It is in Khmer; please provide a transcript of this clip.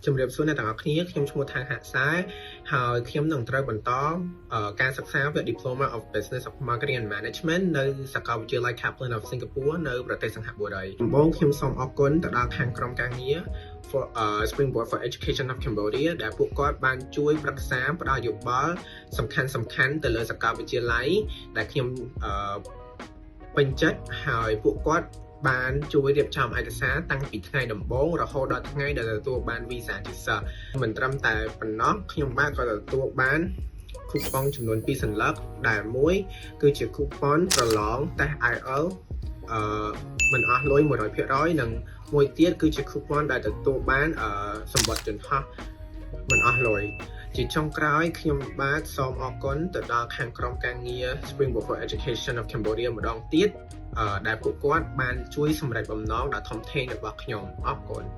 ជំរាបសួរអ្នកទាំងអស់គ្នាខ្ញុំឈ្មោះថាងហាក់សែហើយខ្ញុំនឹងត្រូវបន្តការសិក្សាវគ្គ Diploma of Business of Marketing and Management នៅសាកលវិទ្យាល័យ Kaplan of Singapore នៅប្រទេសសិង្ហបុរីដំបូងខ្ញុំសូមអរគុណទៅដល់ខាងក្រុមការងារ for Springboard for Education of Cambodia ដែលពួកគាត់បានជួយប្រឹក្សាផ្ដល់យោបល់សំខាន់សំខាន់ទៅលើសាកលវិទ្យាល័យដែលខ្ញុំអឺពេញចិត្តហើយពួកគាត់បានជួយរៀបចំឯកសារតាំងពីថ្ងៃដំបូងរហូតដល់ថ្ងៃដែលទទួលបានវីសាជាសិស្សមិនត្រឹមតែប៉ុណ្ណោះខ្ញុំបាទក៏ទទួលបានគូប៉ុងចំនួន2សន្លឹកដែលមួយគឺជាគូប៉ុនប្រឡងតេស្ត IELTS អឺមិនអស់លុយ100%និងមួយទៀតគឺជា coupon ដែលទទួលបានអឺសំបុត្រយន្តហោះមិនអស់លុយជាចុងក្រោយខ្ញុំបាទសូមអរគុណទៅដល់ខាងក្រុមការងារ Springboard for Education of Cambodia ម្ដងទៀតអឺដែលពួកគាត់បានជួយសម្រេចបំណងដ៏ធំធេងរបស់ខ្ញុំអរគុណ។